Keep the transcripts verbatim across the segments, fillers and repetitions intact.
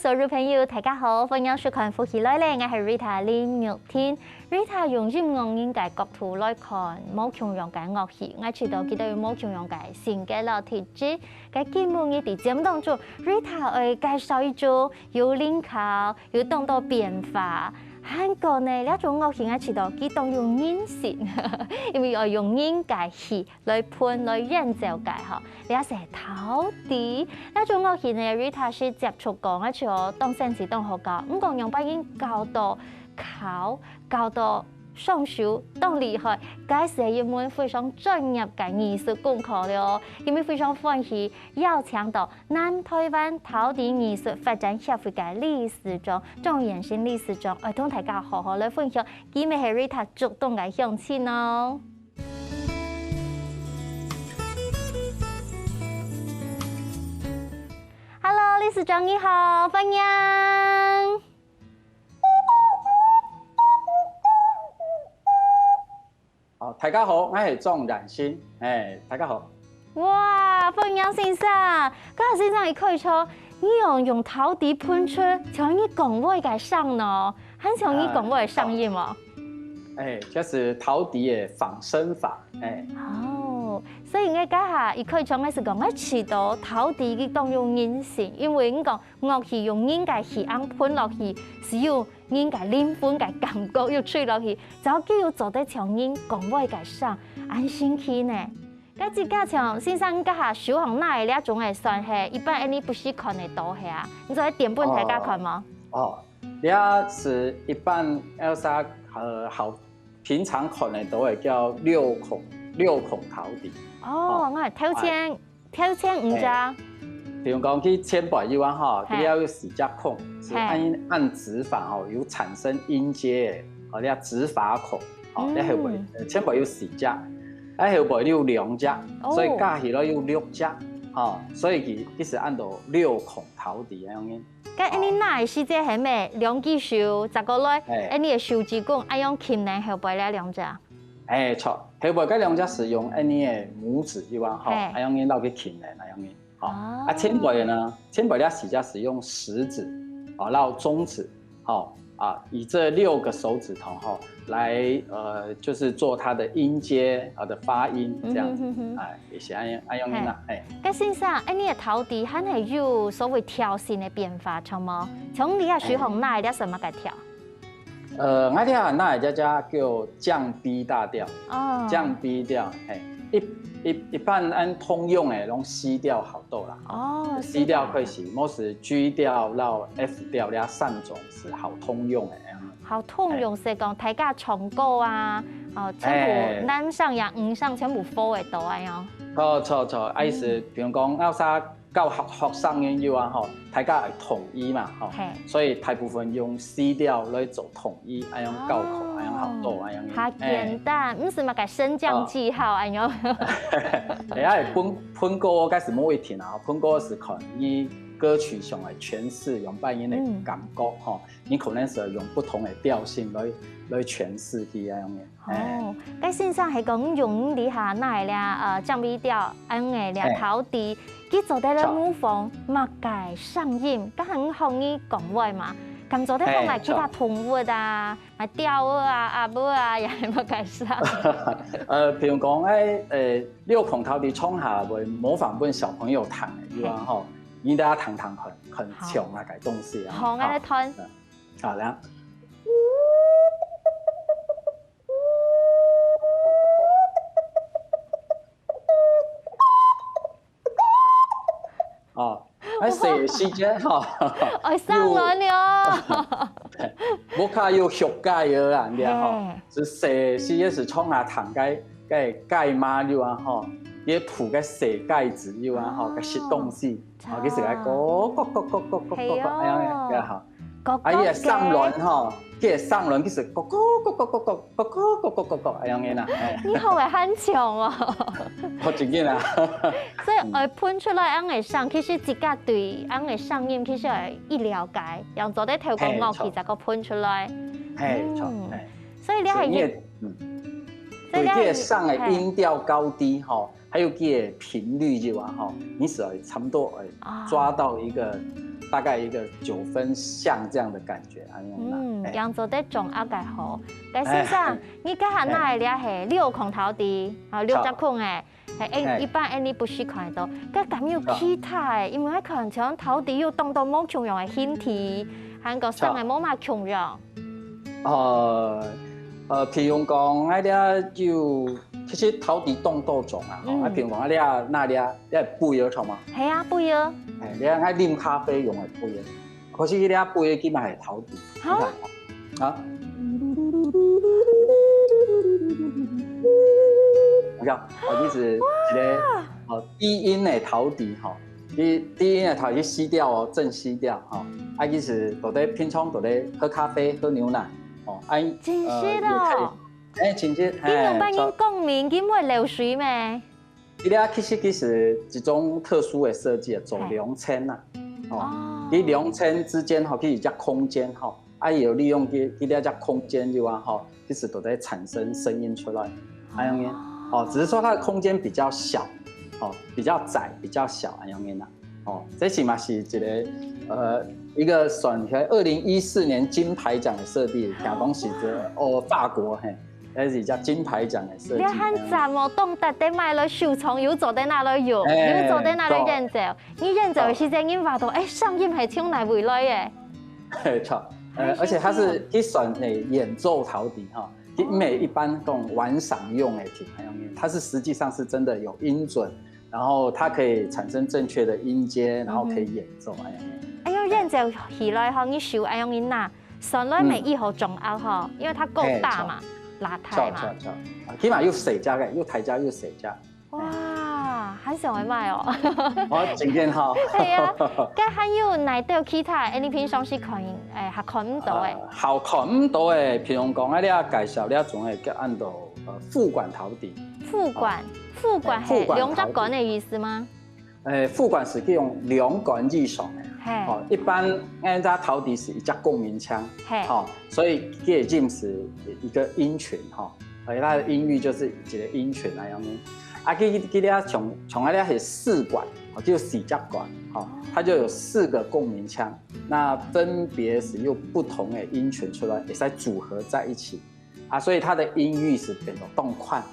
所有朋友，大家好，歡迎收看《福氣來了》，𠊎係Rita林玉婷。Rita用音樂人个角度來看無共樣个樂器，𠊎知道佢兜有無共樣个性格摎特質。該今晡日在節目當中，Rita愛介紹一種有靈巧、有當多變化，還過呢，這種樂器𠊎知道佢當有人性，因為愛用人个氣 來歕來演奏个吼，這係陶笛。這種樂器呢，Rita係接觸過，𠊎就當生趣當好搞。毋過仰般人搞到敲，搞到上手，當厲害，該係一門非常專業个藝術功課了哦。今日非常歡喜邀請到南台灣陶笛藝術發展協會个理事長張彥新理事長，愛同大家好好來分享，佢乜係Rita竹東个鄉親哦。 Hello，理事長你好，歡迎。哦，大家好，𠊎係張彥新，哎，大家好。哇，歡迎先生，剛才先生一開始，你用用陶笛歕出像你講話个聲呢，還像你講話个聲音哦。哎，這係陶笛个仿聲法，哎。哦，所以𠊎這下一開始𠊎係講，𠊎知道陶笛佢當有人性，因為你講 樂器用人个氣恁歕落去，係有人个靈魂个感覺又吹落去，正有做得像人講話个聲，恁神奇呢。該這下像先生這下手項拿个這種个算係一般恁呢不時看得到係啊？你做得點分大家看無？哦，這係一般Elsa呃好平常看得到个叫六孔六孔陶笛。哦，𠊎頭前 頭前五隻。比如講，佢前背有啊吼，佢有四隻孔，係恁恁指法吼，有產生音階个，哦，這指法孔，哦，這後背前背有四隻，啊後背有兩隻，所以加起來有六隻，吼，所以佢佢係安到六孔陶笛恁樣。 該恁呢拿个時節係無兩隻手，再過來，恁呢个手指公愛用撳等後背這兩隻。哎，著，後背該兩隻係用恁呢个拇指，有無吼？愛用你摎佢撳等，恁樣呢，吼。啊前背呢？前背這四隻係用食指，哦，摎中指，吼，啊，以這六個手指頭吼來呃，就是做它的音階啊的發音這樣子，哎，也是恁樣恁樣呢，哎。 該先生，恁呢个陶笛還係有所謂調性个變化，著無？像你啊，手項拿个這係麼个調？呃，𠊎這下拿个這隻叫降B大調，哦，降B調，嘿，一一一般恁通用个攏C調較多啦，哦，C調開始，無係G調摎F調這三種係較通用个。 好通用係講大家唱歌啊，哦，全部男生也女生全部follow得到恁樣。著著著，意思，比如講，𠊎有時教學學生个有啊吼，大家愛統一嘛吼，所以大部分用C調來做統一，恁樣教課，恁樣學到，恁樣。較簡單，毋係麼个升降記號恁樣。哎呀，歕歕歌該係無一定啊，歕歌係看你歌曲想來詮釋，用別人个感覺吼。 你可能係用不同个調性來來詮釋佢恁樣个。哦，該先生係講用這下拿个呃降B調恁个這陶笛，佢做得來模仿麼个聲音，敢係學你講話嘛？敢做得學來其他動物啊，啊鳥仔啊、鴨仔啊，也係麼个聲？呃，比如講，哎，呃，六孔陶笛唱下會模仿分小朋友彈个，有啊吼，你等下彈彈看，看像那個東西啊。好，𠊎來彈。 好，來。哦，哎，細細隻吼，愛上輪了。無較有學界个啊，你知吼，係細細隻係創下堂个个界嘛，有啊吼，也鋪个細蓋子有啊吼，个食東西。 哦，佢自家咯咯咯咯咯咯咯咯，哎呀，呀哈。啊，佢个上輪吼，佢个上輪其實咯咯咯咯咯咯咯咯咯咯咯咯，哎呀，你啦。你好會喊唱哦。好正經啊。所以愛歕出來恁个聲，其實自家對恁个聲音其實愛一了解，然後做得透過樂器再過歕出來。嘿，著，所以你還有，對，佢个上个音調高低吼， 還有佢个頻率就啊吼，你係愛差不多愛抓到一個大概一个九分像这样的感觉，恁樣啦。嗯，哎。樣做得掌握个好。該先生，哎。你這下拿个這係六孔陶笛，啊，六隻孔誒，係，哎，哎。一般恁呢毋識看得到。該敢有其他个？因為𠊎看像陶笛有當多無共樣个形體，還過聲个無麼共樣。呃，呃，譬如講，𠊎這有，其實陶笛當多種啊，吼，嗯。啊，譬如講，𠊎這，那這，這杯仔，著無？係啊，杯仔。哎，你看，𠊎啉咖啡用个杯仔。 可是這杯仔佢嘛係陶笛，哈？你看，啊？你看，哦，這是一个，哦，低音个陶笛，吼。低，低音个陶笛吸調哦，正吸調，吼。啊，佢係做得平常做得喝咖啡、喝牛奶，哦，啊，真係哦。哎，真係，你用白人講明，佢會漏水咩？ 佢這其實佢係一種特殊个設計啊，做兩層啊。哦，哦。佢兩層之間吼，佢有一隻空間吼，啊，有利用佢，佢這隻空間以外吼，其實都在產生聲音出來，恁樣呢。哦，只是說它的空間比較小，哦，比較窄，比較小，恁樣呢啦。哦，這起碼是一个，呃，一个算起來二零一四年金牌獎的設計，聽講是這个，哦，法國，嘿。 該係一隻金牌獎个設計。你還讚哦，當值得買來收藏，又做得拿來用，哎，又做得拿來演奏。對。你演奏个時節，你話到，哎，聲音係從哪位來个？嘿，著。呃，而且它是一算，哎，演奏陶笛哈，佢毋係一般這種玩賞用的笛，它是實際上是真的有音準， 然後它可以產生正確的音階，然後可以演奏，嗯哼。恁樣。哎喲，演奏起來吼，你手恁樣一拿，旋律乜已好掌握吼，因為它夠大嘛，嘿，著。罅大嘛。著，著，著。啊，起碼又細隻个，又大隻又細隻。哇，還想愛買哦。哦，真个吼。係啊，該還有哪兜其他，哎，你平常時看，哎，還看毋到个？呃，好看毋到个，譬如講，啊，你愛介紹這種个，叫安到，呃，副管陶笛。副管，哦。副管係兩隻管个意思嗎？ 誒，副管係佢用兩管以上个。嘿。哦，一般𠊎等陶笛係一隻共鳴腔，嘿。哦，所以佢个音係一个音群，吼，而且它的音域就是一个音群恁樣呢。啊，佢，佢這像，像該个係四管，哦，就四隻管，哦，它就有四个共鳴腔，那分別係有不同的音群出來，會使組合在一起。 啊，所以它的音域係變到當寬。啊，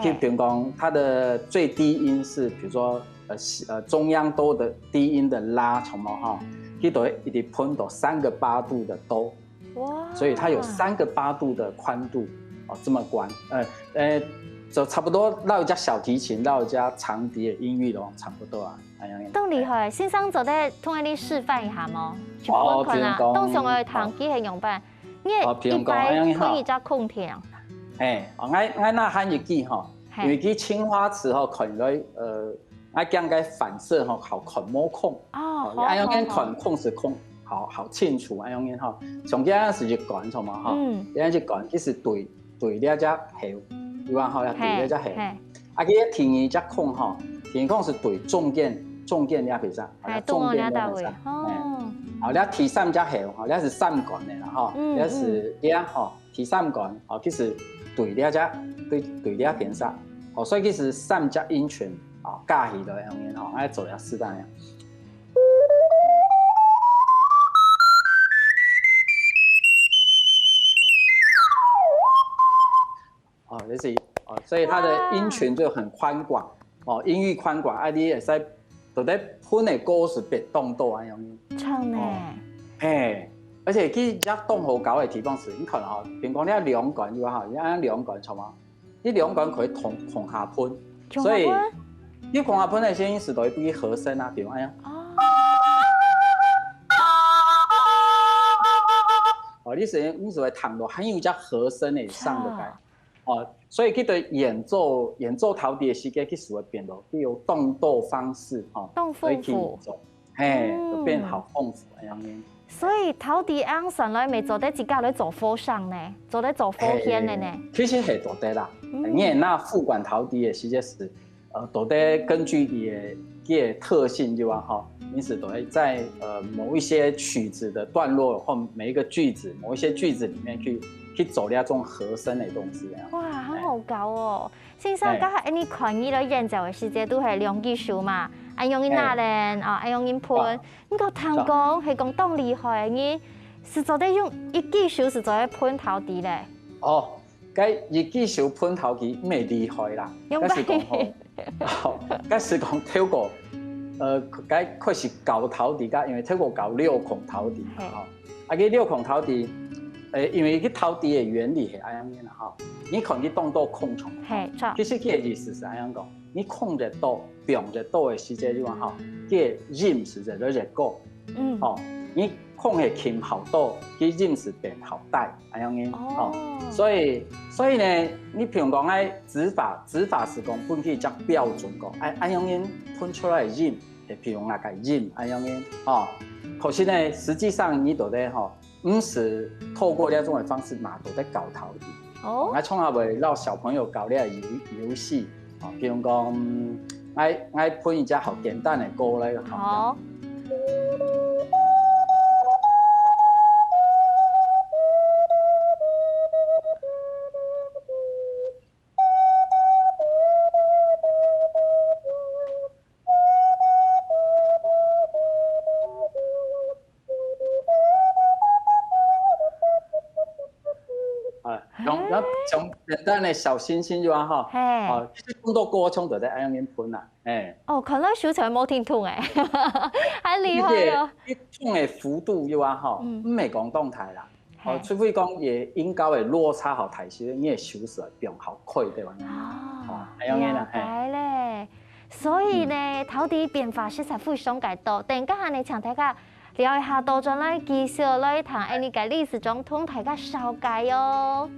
嘿。就比如講，它的最低音是，比如說，呃，西，呃，中央哆的低音的拉，著無吼？佢就會一直分到三个八度的哆。哇。所以它有三个八度的寬度，哦，這麼寬。呃，呃，就差不多摎一隻小提琴，摎一隻長笛的音域都差不多啊，恁樣。當厲害，先生做得同𠊎等示範一下無？就分看啊，哦，比如講，當上个彈琴係仰般？ 你哦，比如講，一擺恁樣吼。開一隻空調。嘿，哦，𠊎，𠊎那還有一支吼，嘿。因為佢青花瓷吼，看來，呃，𠊎驚該反射吼，好看無空。哦，哦，好，恁樣看空係空，好，好清楚，恁樣吼。像這樣係一管，著無吼？嗯。這樣一管，佢係對，對這隻喉，有啊吼，要對這隻喉。嘿，嘿。 啊，佢个第二隻孔吼，第二孔係對中間，中間這片上，啊，嘿，中間這片上，中央這位，哦。嘿。好，這第三隻喉，吼，這係三管个啦，吼，嗯，這係這吼，第三管，吼，其實對這隻，對，對這片上，吼，所以其實三隻音群，吼，加起來，恁樣吼，愛做一下試看呀。 哦，這是，哦，所以它的音群就很寬廣，哦，音域寬廣，啊，你會使，就在分的歌是別當多恁樣。唱呢？哦，嘿，而且其實當好搞的地方是，你看哈，比如講你愛兩管就好，你愛兩管唱嘛，你兩管可以同，同下分，同下分？所以你同下分的聲音是等於不一和聲啊，比如哎呀。哦。哦，你是，你是會聽到還有一隻和聲的上的感覺。 哦，所以佢對演奏，演奏陶笛个時間，佢就會變到，佢有當多方式，吼，當豐富。可以去演奏，嘿，嗯。就變好豐富恁樣呢。所以陶笛恁樣算來，乜做得自家來做和聲呢，做得做和弦个呢。嘿，其實係做得啦。嗯。因為那副管陶笛个時間係，呃，都得根據佢个，佢个特性就啊，吼，因此都會在，呃，某一些曲子的段落或每一個句子，某一些句子裡面去，去做那種和聲的東西啊。哇，好好搞哦。 先生，哎。這下恁呢看你來演奏个時節，都係兩隻手嘛，恁樣人拿咧，哦，恁樣人歕。毋過聽講係講當厲害个人，係做得用一支手係做得歕陶笛咧。哦，該一支手歕陶笛毋係厲害啦，該係講吼，哦，該係講透過，呃，該開始搞陶笛个，因為透過搞六孔陶笛嘛，吼。啊，該六孔陶笛，誒，因為該陶笛个原理係恁樣个啦，吼，你看佢當多孔孔，係，著。其實佢个意思係恁樣講，你孔得多，放得多个時節就講吼，佢个音係越來越高。嗯，吼，你孔个琴較多，佢音係變較大，恁樣个，吼。哦，所以，所以呢，你譬如講，哎，指法，指法係講分佢一隻標準講，哎，恁樣个歕出來个音，係譬如𠊎个音，恁樣个，吼。可是呢，實際上你到底吼， 毋係透過這種个方式嘛，都在搞陶笛。哦，𠊎常常會摎小朋友搞這個遊遊戲，啊，比如講，𠊎𠊎歕一隻好簡單个歌來，好。好。啊，用用用簡單个小星星就好吼。嘿。哦，其實當多歌唱都在恁樣歕啦，嘿。哦，看來手才無停動誒，還厲害哦。你唱个幅度就好吼，嗯，毋係講當大啦。 哦，嘿，除非講个音高个落差好大些，你个手勢會變好開，對吧？哦，哦，恁樣个啦，嘿。了解咧。所以呢，嗯，陶笛變化實在非常个多。等一下呢，請大家尞一下，倒轉來繼續來聽𠊎俚个理事長同大家紹介哦。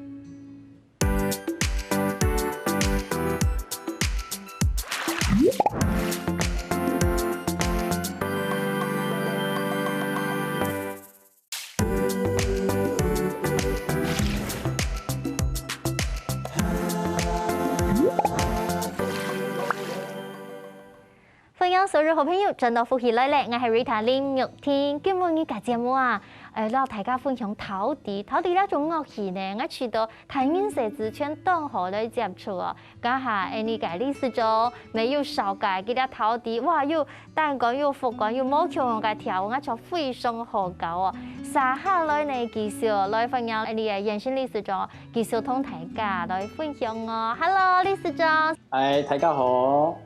歡迎所有好朋友轉到福氣來了，𠊎係Rita林玉婷。今晡日个節目啊，呃，摎大家分享陶笛。陶笛這種樂器呢，𠊎試著大人細子全當好來接觸哦。 這下𠊎俚个理事長乜有紹介佢个陶笛，哇，又單管又複管又無共樣个調，𠊎就非常好搞哦。接下來呢，繼續來歡迎𠊎俚个現任理事長，繼續同大家來分享哦。Hello，理事長。哎，大家好。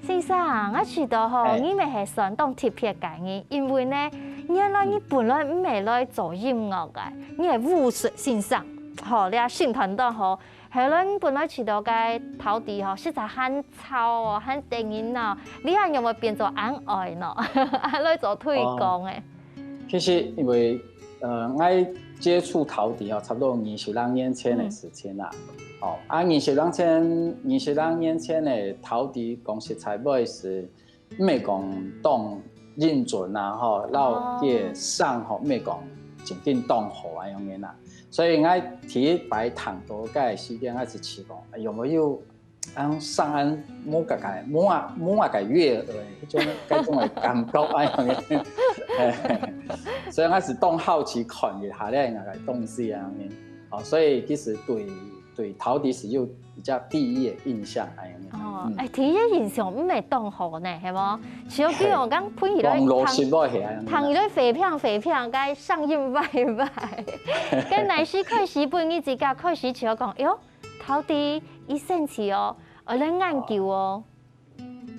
先生，𠊎試著吼，哎，你乜係算當特別个人，因為呢，原來你本來毋係來做音樂个，你係武術先生，吼，你个身段當好。 後來你本來試著个陶笛吼，實在還吵哦，還得人惱，你還仰會變做恁愛呢？來做推廣誒。哦，其實因為，呃，𠊎接觸陶笛哦，差不多二十零年前个事情啦。嗯。哦，啊，二十零前，二十零年前个陶笛講實在話係 毋係講當認真啊，吼，哦，摎佢个聲吼，毋係講真正當好恁樣个啦。所以𠊎第一擺聽著个時間，𠊎就試講，哎，有沒有恁聲恁無个个，無啊，無啊个悅耳，該種，該種个感覺恁樣个。所以𠊎就當好奇看一下這樣个東西恁樣个。哦，所以其實對，對陶笛係有 比較第一个印象恁樣。哦，嗯。哎，第一个印象毋係當好呢，係無？像比如講，摎佢來，網路識落去恁樣。聽佢來飛飄飛飄，該聲音歪歪。該哪時開始分你自家開始就講，哎喲，陶笛已神奇哦，愛來研究哦。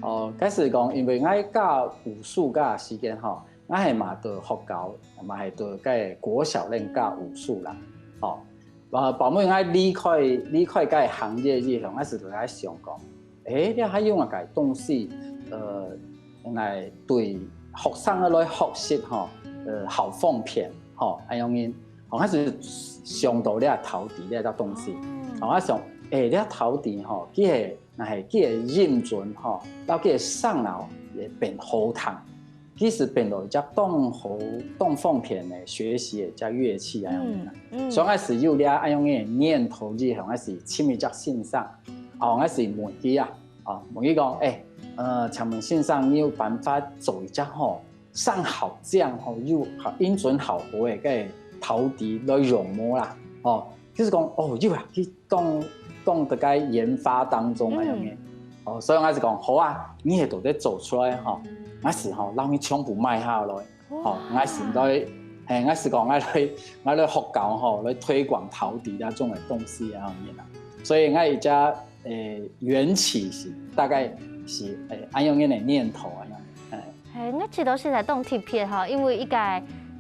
哦，該係講，因為𠊎教武術个時間吼，𠊎係嘛在學校，嘛係在該國小恁教武術啦，吼。 呃，包尾𠊎離開，離開該行業以後，𠊎就來想講，誒，這還有麼个東西，呃，來對學生來學習吼，呃，好方便吼，恁樣个，吼，𠊎就想著這陶笛這隻東西，吼，𠊎想，誒，這陶笛吼，佢个，若係佢个音準吼，摎佢个聲吼，會變好聽。 其實本來一隻當好、當方便个學習个一隻樂器恁樣个。嗯，嗯。所以𠊎係有這恁樣个念頭以後，𠊎係尋一隻先生，哦，𠊎係問佢啊，哦，問佢講，誒，呃，請問先生，你有辦法做一隻吼，聲好靚吼，又好音準好好个該陶笛來用無啦？哦，佢就講，哦，有啊，佢當，當在該研發當中恁樣个。嗯。哦，所以𠊎就講好啊，你係到底做出來吼，𠊎就吼，摎你全部買下來，吼，𠊎就來，嘿，𠊎就講𠊎來，𠊎來學校吼，來推廣陶笛這種个東西啊，恁樣啊。所以𠊎一隻，誒，緣起是大概是，誒，恁樣个念頭啊，恁樣，誒。 係，𠊎試著實在當特別吼，因為一個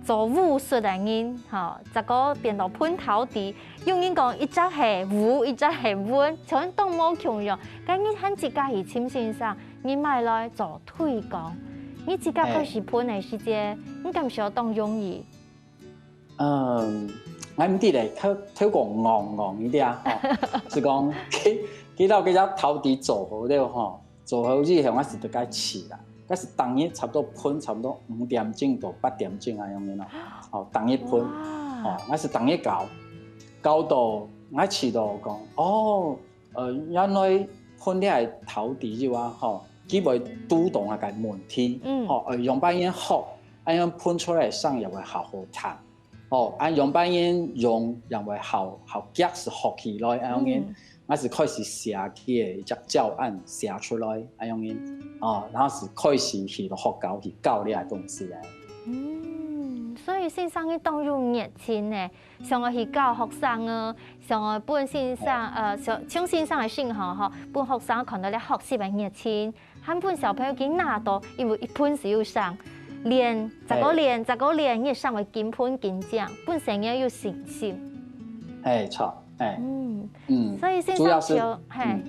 做武術个人吼，結果變到歕陶笛，有人講一隻係武，一隻係文，像當無共樣。該你喊自家去尋先生，你買來做推廣，你自家開始歕个時節，你感受當容易？ 嗯，𠊎毋知咧，頭，頭講戇戇一點吼，就講佢，佢摎佢隻陶笛做好了吼，做好以後𠊎就得該試啦。該就逐日差不多歕差不多五點鐘到八點鐘恁樣个咯，吼，逐日歕，哇。吼，𠊎就逐日教，教到𠊎試著講，哦， 呃，原來歕這个陶笛以外吼，佢會堵著𠊎个問題，嗯。吼，呃，用別人學，恁樣歕出來个聲也會好好聽，吼，啊，用別人用也會好，好夾實學起來，恁樣，嗯。𠊎就開始寫佢个一隻教案寫出來，恁樣，哦，然後就開始去學校去教這个東西啊。嗯，所以先生你當有熱情呢。 想愛去教學生哦，想愛分先生，呃，像，像先生个信號吼，分學生看著這學習个熱情，還分小朋友去拿著，因為一歕就有聲，練，再過練，再過練，你个聲會緊歕緊靚，分細人有信心。哎，著，哎。嗯，嗯，所以先生就，主要是，嘿。嗯。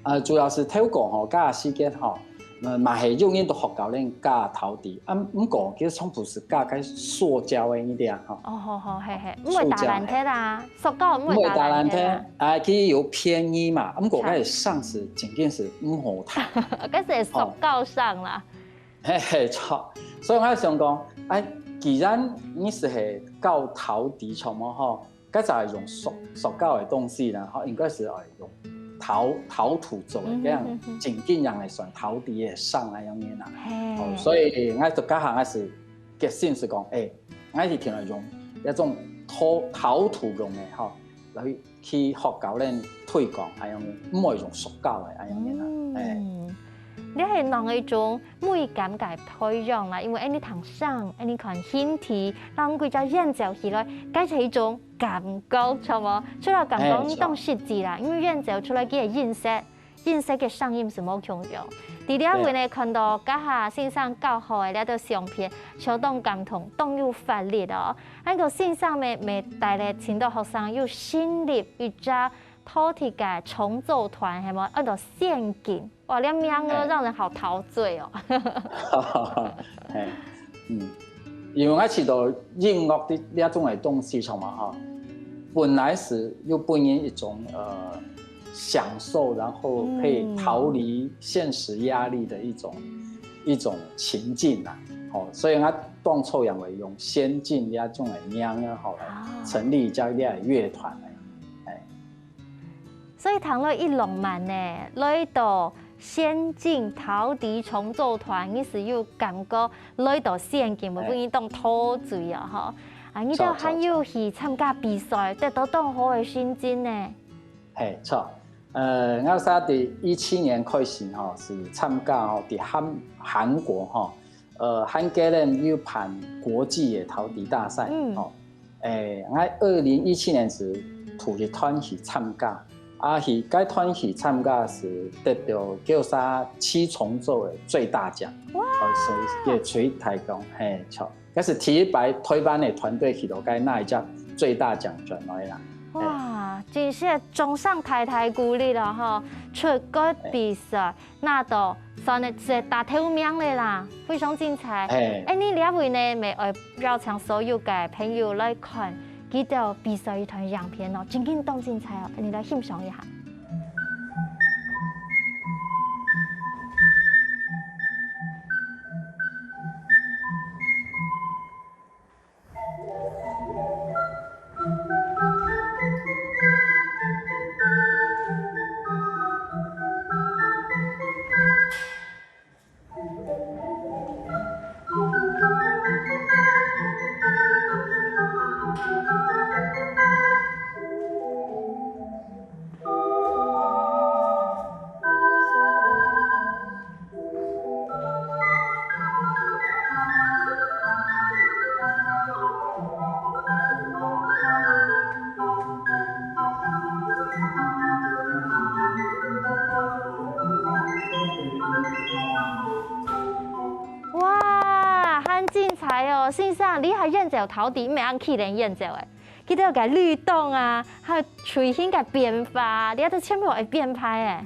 呃，主要是透過吼，教學時間吼，呃，嘛係有人到學校裡教陶笛，啊，毋過其實全部係教該塑膠个一點吼。哦，好，好，嘿，嘿，毋會打爛忒啦，塑膠毋會打爛忒啦。毋會打爛忒，啊，佢有便宜嘛，毋過該个聲係真正係毋好聽。該係塑膠聲啦。嘿，嘿，著。所以𠊎想講，哎，既然你係係教陶笛，著無吼？ 該就係用塑，塑膠个東西啦，吼，應該係愛用陶，陶土做个，嗯哼，該樣，嗯哼。正經樣个算陶笛个聲恁樣啦。嘿。哦，所以𠊎就該下𠊎就決心係講，哎，𠊎一定愛用一種陶，陶土用个，吼，來去學校裡推廣，恁樣，毋會用塑膠个，恁樣啦，哎。嗯，這係另一種美感个培養啦，因為恁樣聽聲，恁樣看形體，然後歸隻演奏起來，該係一種 感覺，著無？除了感覺，嘿，你當實際啦，因為演奏出來个音色，音色个聲音係無共樣。在這位呢，看著這下先生教好个這兜相片，相當感動，當有活力哦。恁樣先生呢，乜帶領盡多學生又成立一隻陶笛个重奏團，係無？安到仙境。 哇，這名字讓人好陶醉哦。嘿，嗯，因為𠊎試著音樂的這種个東西，著無吼，本來係有分人一種，呃，享受，然後可以逃離現實壓力的一種，一種情境啊。吼，所以𠊎當初也會用仙境這種个名啊，吼，來成立這個樂團个。哎。 所以聽落一浪漫呢，來到仙境陶笛重奏團，你係有感覺來到仙境，會分你當陶醉哦，吼。啊，你兜還有去參加比賽，得到當好个成績呢。嘿，著。呃，𠊎係在一七年開始吼，係參加吼，在韓，韓國吼， 呃，還記得有辦國際个陶笛大賽，嗯。吼。誒，𠊎二零一七年係第一團去參加，啊，去該團去參加係得到九三七重奏个最大獎。哇！哦，所以也最大獎，嘿，著。該係第一擺台灣个團隊去到該拿一隻最大獎轉來啦。嘿。哇，真係掌聲大大鼓勵了吼，出國比賽， 拿到算係打頭名了啦，非常精彩。嘿。誒，你這位呢，乜愛邀請所有个朋友來看佢兜比賽一段影片哦，真經當精彩哦，你來欣賞一下。先生，你還研究陶笛，毋係恁去年研究个，佢兜个律動啊，還有吹弦个變化，你都全部會變化誒。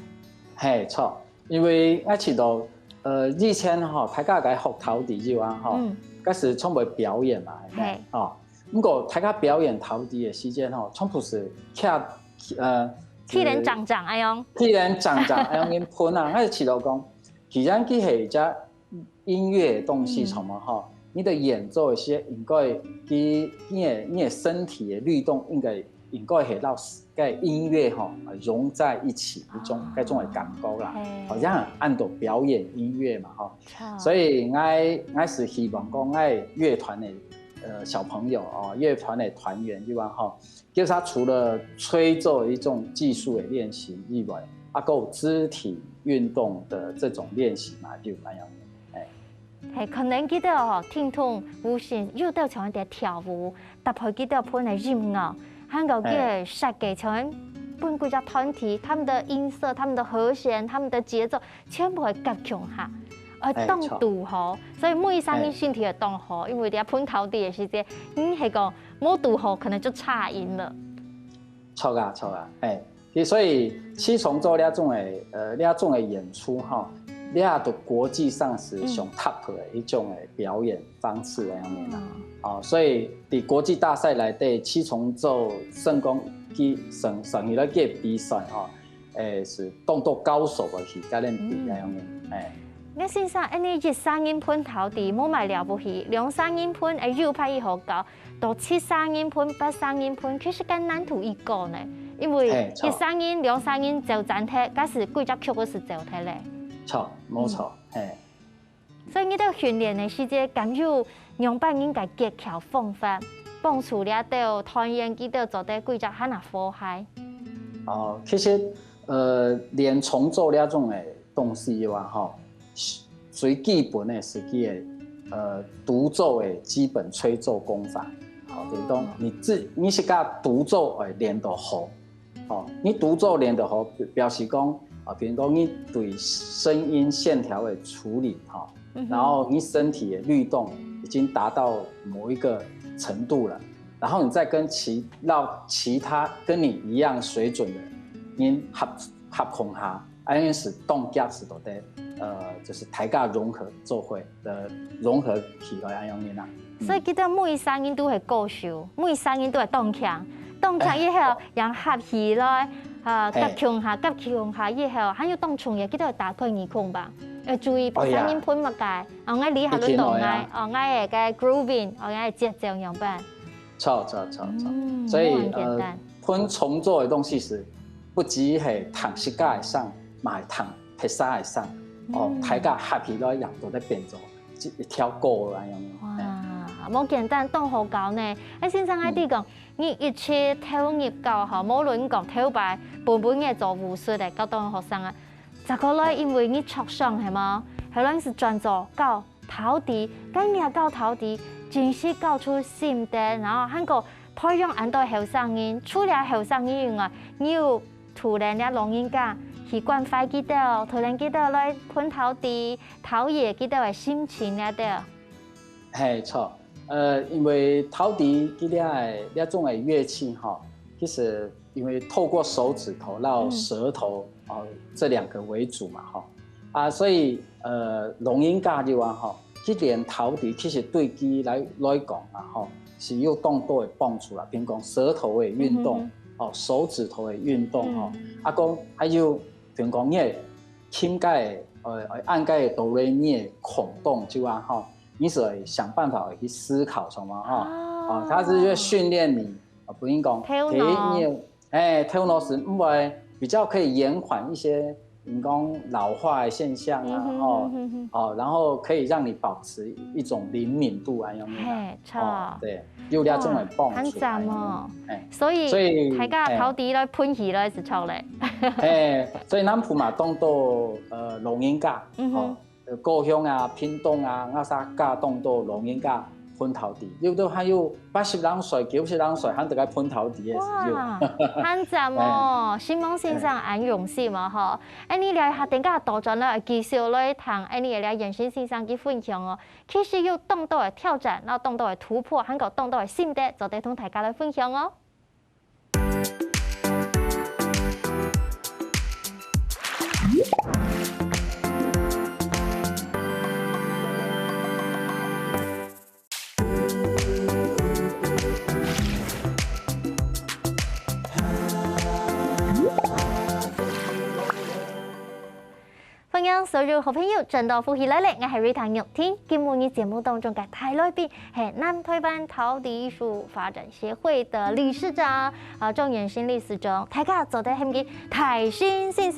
嘿，著，因為𠊎知道，呃，以前吼，大家該學陶笛以外吼，嗯，該係全部表演嘛，係無？哦，毋過大家表演陶笛个時間吼，全部係徛，呃，去年長長，哎喲，去年長長，哎喲，恁分啊，𠊎就知道講，既然佢係一隻音樂个東西，什麼吼，你的演奏个時間應該，佢你个你个身體个律動應該應該係摎該音樂吼融在一起，一種該種个感覺啦，好像恁多表演音樂嘛吼。所以𠊎𠊎係希望講，𠊎樂團个呃小朋友哦，樂團个團員以外吼， 其實佢除了吹奏一種技術的練習以外，啊，還有肢體運動的這種練習嘛，就蠻有用。哎，係，可能佢兜吼，聽眾無形有兜像在跳舞，搭配佢兜本个音樂，還有佢个設計，像分幾隻團體，他們的音色、他們的和弦、他們的節奏，全部會合共下，呃，當堵好，所以每一儕人身體會當好，因為你愛分陶笛个時節，你係講 無堵好，可能就差音了。著啊，著啊，嘿，所以七重奏這種个，呃，這種个演出吼，這都國際上係上top个一種个表演方式个樣面啦。哦，所以在國際大賽內底，七重奏算講佢算算起來个比賽吼， 誒，係當多高手个去甲恁比个樣面，誒。那先生，恁呢一儕人分陶笛，無麼个了不起，兩儕人分，誒，又怕以後搞，到七儕人分、八儕人分，其實較難度已高呢。因為一儕人、兩儕人走站忒，該係幾隻曲个係走忒咧。著，無錯，嘿。 所以你兜訓練个時節，敢有仰般个技巧方法，幫助這兜團員佢兜做得幾隻還較和諧？哦，其實，呃，練重奏這種个東西个話，吼，最基本个係佢个，呃，獨奏个基本吹奏功法。好，就是講你自你自家獨奏會練到好， 哦，你獨奏練得好，表示講，啊，比如講你對聲音線條个處理，哈，然後你身體个律動已經達到某一個程度了，然後你再跟其讓其他跟你一樣水準的人合合共下，恁樣係當遽係做得，呃，就是大家融合做伙。 的融合起來恁樣个啦。所以其實每一儕人都係高手，每一儕人都係當強，當強以後，然後合起來，啊，合共下，合共下以後，還有當重要，記得打開耳空吧，要注意別儕人分麼个，哦，𠊎這下輪到𠊎，哦，𠊎个grooving，哦，𠊎个節奏樣般。著著著著，所以呃，分重做个東西係，不只係彈自家个聲，嘛係彈別儕个聲，哦，大家合起來也做得變做 一條歌个恁樣。哇，無簡單，當好搞呢！哎，先生，𠊎知講，你一直投入到吼，無論講頭擺本本个做武術个，教當學生啊，再過來因為你著傷係無？後來係轉做教陶笛，該你教陶笛，真係教出心得，然後還過培養恁多後生人，除了後生人以外，你有 推薦這老人家去關懷佢兜，推薦佢兜來歕陶笛，陶冶佢兜个心情這兜。嘿，著。呃，因為陶笛佢這个這種个樂器吼，其實因為透過手指頭摎舌頭，哦，這兩個為主嘛，吼。啊，所以呃，老人家个話吼， 去練陶笛，其實對佢來來講啊，吼，係有當多个幫助啦。比如講舌頭个運動，哦，手指頭个運動吼，啊，講還有，比如講你个琴該个，呃，按該个哆來咪个空檔就啊，吼，你係會想辦法會去思考什麼吼，哦，它是會訓練你，啊，比如講，頭腦。第一，你个 哎，頭腦係毋會比較可以延緩一些，你講老化的現象啊，吼，哦，然後可以讓你保持一種靈敏度啊，樣樣啊，嘿，著。哦，對，有這種的幫助，很讚哦。哎，所以，所以大家陶笛來歕起來係著咧。哎，所以南部嘛，當多呃老人家，哦，高雄啊、屏東啊，𠊎儕家當多老人家歕陶笛，有兜還有八十零歲、九十零歲還在該歕陶笛个時候。哇，還讚哦！承蒙先生恁用心哦吼。恁呢這下等下倒轉來繼續來聽恁呢這延伸先生个分享哦。其實有當多个挑戰，然後當多个突破，還有當多个心得，做得同大家來分享哦。 歡迎所有好朋友轉到福氣來了，𠊎係Rita玉婷。今晡日節目當中个大來賓係南臺灣陶笛藝術發展協會个理事長，啊，鍾延伸理事長。大家做得喊佢大伸先生，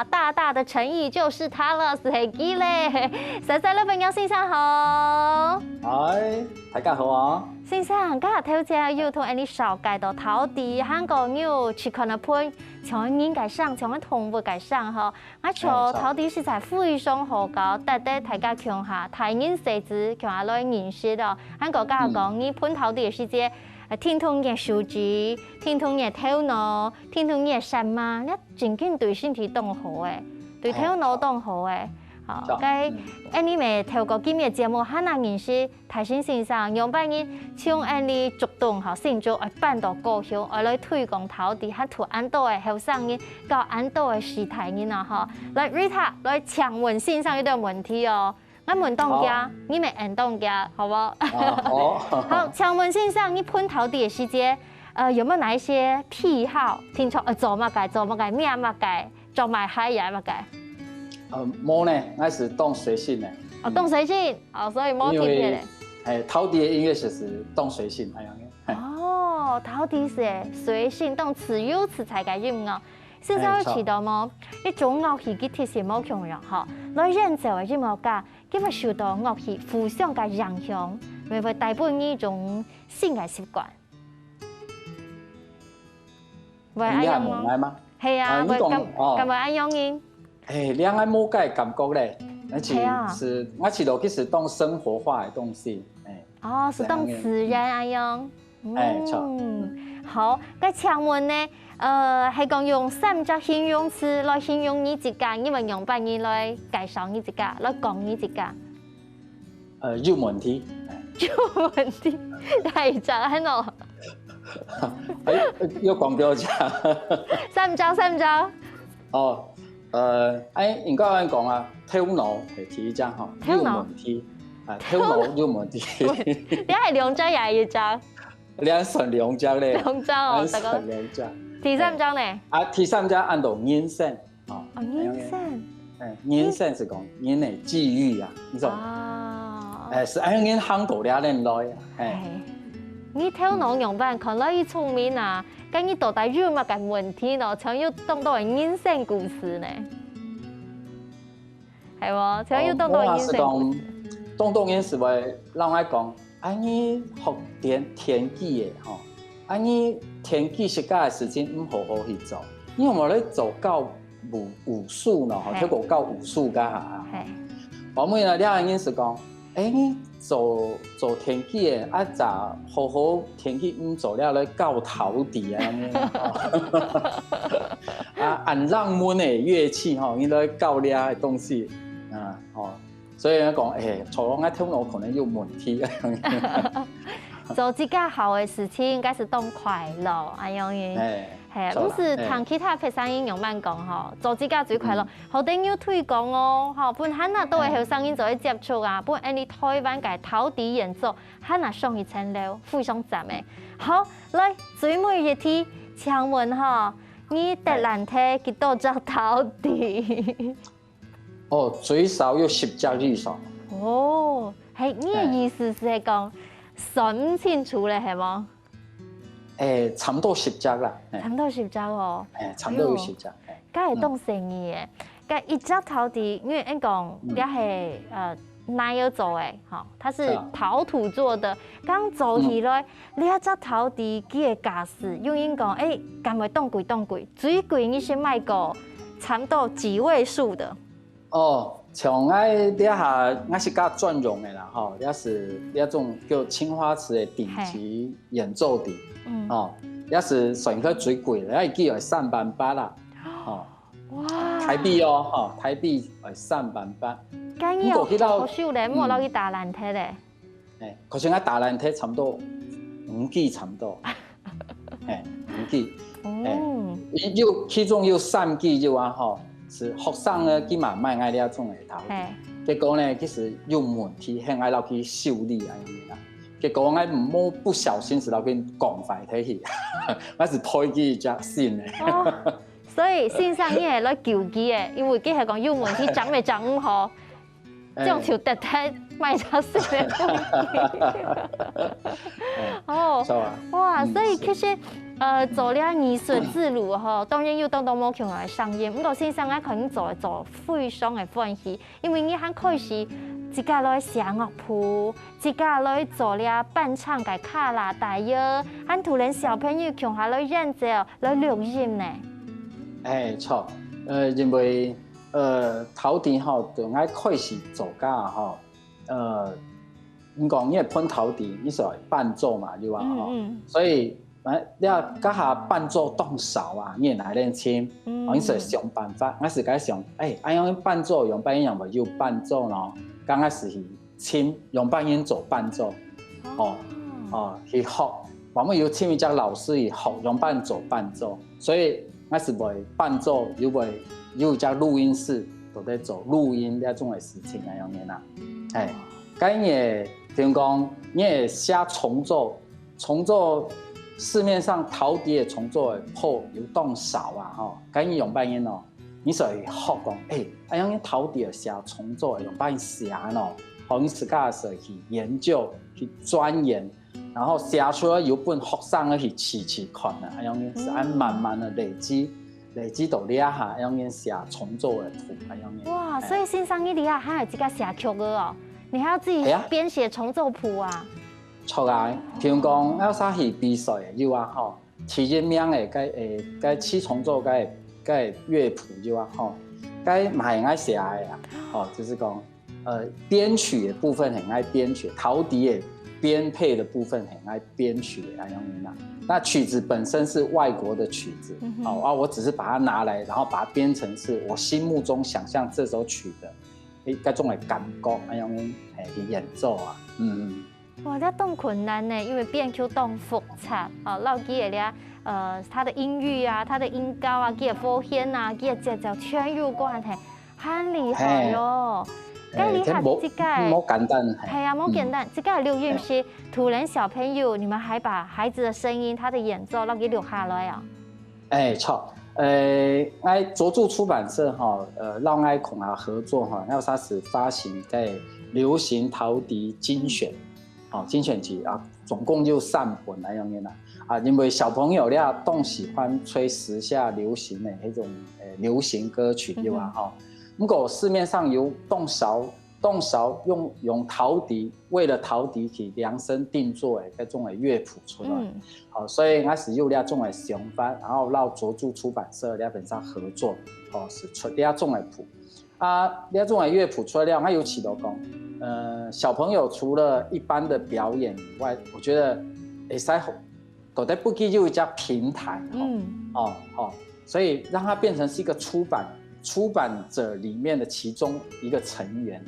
大大的誠意就是他了，係佢咧。細細个朋友先生好。嗨，大家好啊。先生，剛才頭先有同𠊎俚紹介到陶笛，還過有試看啊，分像人个聲，像動物个聲吼。 𠊎想陶笛實在非常好搞，值得大家共下，大人細子共下來認識哦。還過加講，你歕陶笛个時節，呃，停動你个手指，停動你个頭腦，停動你个舌嫲，你真經對身體當好誒，對頭腦當好誒。好，該，恁呢乜透過今日个節目，還能認識 大伸先生，仰般人從恁呢竹東吼，新竹愛搬到高雄，愛來推廣陶笛，還同恁多个後生人，教恁多个序大人啊吼。來，Rita，來請問先生一個問題哦。𠊎問當遽，你乜應當遽，好無？好。好，請問先生，你歕陶笛个時節，呃，有沒有哪一些癖好？平常愛做麼个，做麼个，摸麼个？ 著麼个鞋也麼个？呃，無呢，𠊎係當隨性呢。哦，當隨性，哦，所以無特別个。因為，哎，陶笛个音樂係當隨性，哎呀。哦，陶笛係隨性，當自由自在个音樂。先生有提到無？一種樂器个特色無共樣吼，來演奏个音樂家，佢會受到樂器互相个影響，會會帶分你一種新个習慣。 會恁樣哦？你問𠊎嗎？係啊，啊，你講，會感，哦。感覺恁樣呢？哎，這𠊎無該感覺咧，而且係啊。係，𠊎試著其實當生活化个東西，哎。哦，係當自然恁樣。哎，著。嗯，好，該請問呢，呃，係講用三隻形容詞來形容你自家，你會仰般人來介紹你自家，來講你自家？ 呃，有問題。有問題，哪一隻恁樣？哎，又講到這。三隻，三隻。哦，呃，哎，應該恁講啊，頭腦係第一隻吼，頭腦。有問題，啊，頭腦有問題。你還兩隻也一隻？你還算兩隻咧？兩隻哦，還算兩隻。第三隻呢？啊，第三隻安到人生。 哦，哦，人生。哎，人生係講人个際遇啊，這種。哦。哎，係恁樣行到這恁來啊，哎。哎，你頭腦仰般，看來你聰明啊，該你到底有麼个問題呢？像有當多个人生故事呢？係無？像有當多个人生故事。哦，無啊，係講，當多人係會摎𠊎講， 啊，你學電，電機个吼，啊，你電機自家个事情毋好好去做，你有無咧做教武，武術呢？吼，係。透過教武術該下啊。係。後尾呢，這个人係講，哎，你做，做電機个，啊，咋好好電機毋做了，來教陶笛啊，恁樣啊。啊，恁冷門个樂器吼，你來教這个東西啊，吼。 所以講，哎，坐落𠊎頭腦可能有問題。做自家好个事情，應該係當快樂，恁樣个。哎，係，著啦，毋係聽其他別儕人仰般講吼，做自家最快樂。嗯。好得有推廣哦，吼，分還較多个後生人做得接觸啊，分𠊎俚臺灣个陶笛演奏還較上一層樓，非常讚个。好，來，最尾一題，請問吼，你得摎𠊎幾多隻陶笛？ 哦，最少有十隻以上。哦，係，你个意思係講，算毋清楚咧，係無？哎，差毋多十隻啦，哎。差毋多十隻哦。哎，差毋多有十隻，哎。該係當細義个，該一隻陶笛，因為𠊎講，嗯。這係，呃，泥仔做个，吼，它是陶土做的。係啊。剛做起來，嗯。這隻陶笛佢个價值，有人講，哎，敢會當貴當貴？最貴你先賣過差毋多幾位數的？哦，像𠊎這下，𠊎係較專用个啦，吼，也係這種叫青花瓷个頂級演奏底，嗯，哦，也係算个最貴个，也一支愛三萬八啦，哦，哇，台幣哦，吼，台幣愛三萬八。該你有好手咧，莫落去打爛忒咧。 哎，可是𠊎打爛忒差不多五支差不多，哎，五支，哎，有其中有三支就啊吼，係學生呢，佢嘛買𠊎這種个頭，結果呢，其實有問題，喊𠊎落去修理恁樣啦。結果𠊎無不小心係落去摃壞忒去，𠊎係賠佢一隻新个。哦，所以先生你係來救佢个，因為佢係講有問題，整也整毋好。 這樣就得得買隻新个。哦，哇，所以其實，呃，做這藝術之路吼，當然有當多無共个聲音。毋過先生，𠊎看你做做非常个歡喜，因為你還開始自家來寫樂譜，自家來做這伴唱个卡拉帶喲，還同人小朋友共下來演奏，來錄音呢。哎，著，呃，因為 呃，陶笛吼，對𠊎開始做个吼，呃，你講你會歕陶笛，你係愛伴奏嘛，對吧？吼，所以，呃，你該下伴奏當少啊，你會哪能尋？哦，你係想辦法，𠊎係該想，哎，恁樣伴奏，用伴音樂有伴奏咯，剛開始去 尋仰般人做伴奏，哦，哦，去學，𠊎等有尋一隻老師去學仰般做伴奏，所以𠊎係會伴奏，又會有一隻錄音室，都在做錄音這種个事情恁樣个啦。哎，該你，比如講，你會寫重奏，重奏市面上陶笛个重奏个譜有當少啊，吼，該你仰般人哦？ 你所以學講，哎，恁樣陶笛寫重奏，用仰般寫呢？吼，你自家所以去研究、去鑽研，然後寫出來有分學生去試試看啊，恁樣係恁慢慢个累積，累積到這下，恁樣寫重奏个譜，恁樣。哇，所以先生你這下還有自家寫曲个哦，你還要自己編寫重奏譜啊？著啊，譬如講，𠊎有時去比賽个有啊，吼。 第一名个該，誒，該七重奏該，該樂譜就啊，吼，該嘛係𠊎寫个啊，吼，就是講，呃，編曲的部分係𠊎編曲，陶笛的編配的部分係𠊎編曲的，恁樣啦。那曲子本身是外國的曲子，哦，啊，我只是把它拿來，然後把它編成是我心目中想象這首曲的，誒，該種的感覺，恁樣，誒，去演奏啊，嗯嗯。 哇，這當困難呢，因為編曲當複雜，哦，摎佢个這，呃，它的音域啊，它的音高啊，佢个和弦啊，佢个節奏全有關係，很厲害哦。該厲害，這个，無簡單，係啊，無簡單。這个錄音係圖人小朋友，你們還把孩子的聲音、他的演奏摎佢錄下來啊？ 哎，著。呃，𠊎卓著出版社吼，呃，摎𠊎共下合作吼，𠊎有時發行該流行陶笛精選，吼，精選集啊，總共有三本恁樣个啦。啊，因為小朋友咧，當喜歡吹時下流行的那種，呃，流行歌曲，對吧？吼，毋過市面上有當少 當少用，用陶笛，為了陶笛去量身定做个該種个樂譜出來。嗯。好，所以𠊎係有這種个想法，然後摎卓著出版社這邊上合作，哦，係出這種个譜。啊，這種个樂譜出來了，𠊎有試著講，呃，小朋友除了一般的表演以外，我覺得會使 都在不給有一家平台，吼，嗯。哦，哦，所以讓它變成是一個出版，出版者裡面的其中一個成員，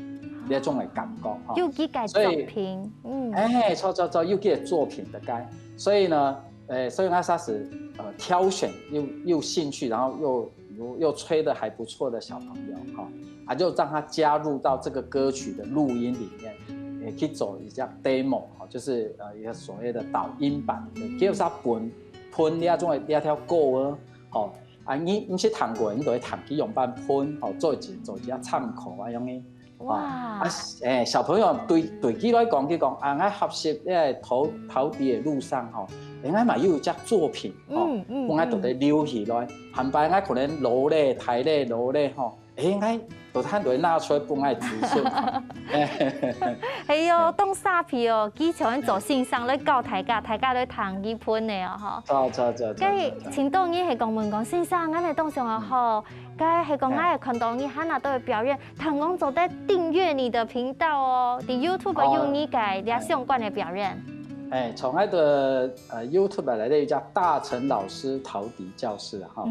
那種的感覺，吼。有佢个作品，所以，嗯。哎，著，著，著，有佢个作品的該。所以呢，呃，所以𠊎算是，呃，挑選又，又興趣，然後又，又，又吹得還不錯的小朋友，吼，啊，就讓他加入到這個歌曲的錄音裡面，也去做一下demo，吼，就是，呃，一個所謂的導音版，對，叫啥本 分這種个這條歌啊，吼，啊，你，你去聽過，你就會聽佢用版分，吼，做一，做一下參考啊，恁樣个。哇。啊，誒，小朋友對，對佢來講，佢講，啊，𠊎學習這陶，陶笛个路上，吼，誒，𠊎嘛有一隻作品，吼，嗯，嗯，分𠊎都得留起來，下擺𠊎可能錄咧，彈咧，錄咧，吼，應該都還會拿出來分𠊎指出。哎喲，當沙皮哦，佢像做先生來教大家，大家來聽佢分的哦，吼。著著著著。該請到你係講問講先生，𠊎个當想哦，吼，該係講𠊎看到你還拿到表演，聽講做得訂閱你的頻道哦，在YouTube有你个這相關的表演。哎，從𠊎个呃 YouTube 來个叫大成老師陶笛教室哈，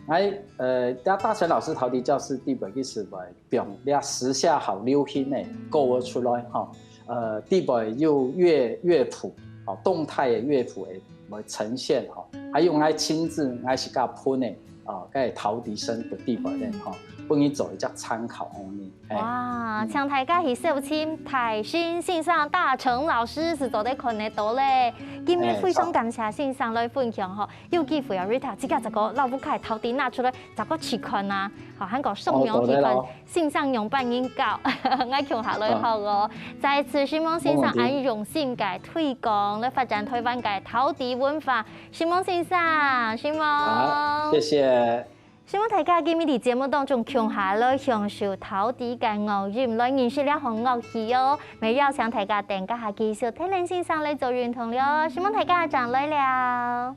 哎呃，大成老師陶笛教室底背其實會 放這時下好流行个歌仔出來吼，呃，底背有樂樂譜，哦，動態个樂譜會會呈現吼，還有𠊎親自𠊎自家編个，哦，該陶笛聲个底背个吼，分你做一隻參考恁呢。哇，請大家去搜尋大成先生大成老師係做得看得到咧。今日非常感謝先生來分享吼，有機會啊，Rita，自家這個老屋下陶笛拿出來，這個試看啊，好，還過上網去看。 先生用半音教，𠊎共下來學哦。再次，承蒙先生恁用心个推廣，來發展台灣个陶笛文化。承蒙先生，承蒙。好，謝謝。承蒙大家今日在節目當中共下來享受陶笛个樂音，來認識這項樂器哦。乜邀請大家等一下繼續聽林先生來做運動了，承蒙大家，正來尞。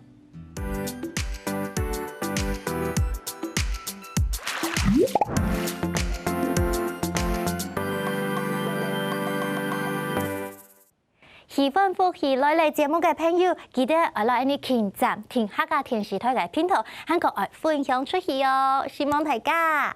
喜歡福氣來了節目个朋友，記得愛來恁呢撳讚，訂客家電視台个頻道，還過愛分享出去哦！承蒙大家。